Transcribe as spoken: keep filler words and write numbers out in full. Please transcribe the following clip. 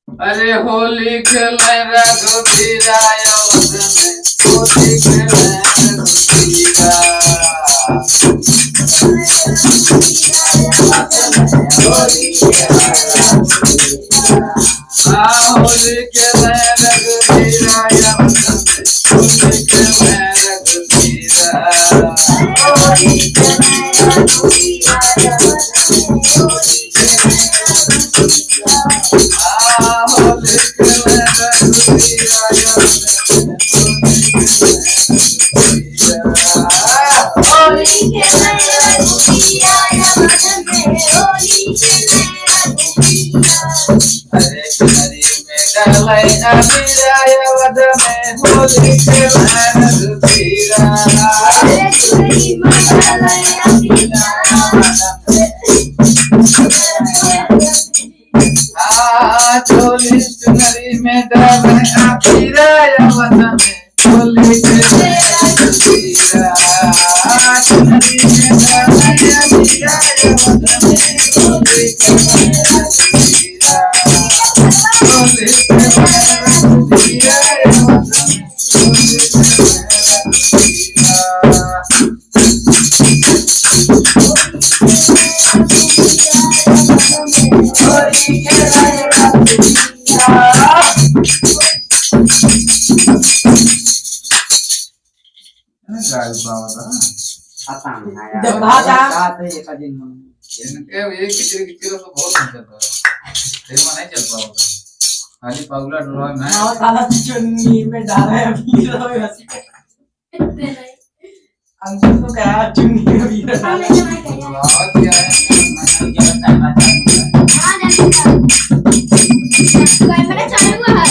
अरे होली खेले रघुबीरा अवध में, होली खेले रघुबीरा। आ होली खेले रघुबीरा अवध में, होली खेले रघुबीरा। अरे चुनरी में डाले अबीरा अवध में, होली खेले रघुबीरा। आ चोली चुनरी में डाले अबीरा अवध में, होली खेले रघुबीरा। आ चुनरी में डाले अबीरा अवध में, होली खेले रघुबीरा। होली खेले रघुबीरा अवध में, होली खेले रघुबीरा। गाय बाबा था। पता नहीं आया। जब भाषा बात है, ये का दिन में। इनके ये किचरे किचरे तो बहुत हो जाता है। ये नहीं चल पाओ। खाली पागला डोला में। हाँ, साला चुन्नी में डाला है, अभी रहो ऐसे। अंकुर को कहा चुन्नी में भी रहा। हाँ, ये तो है। कैमरा चालू है।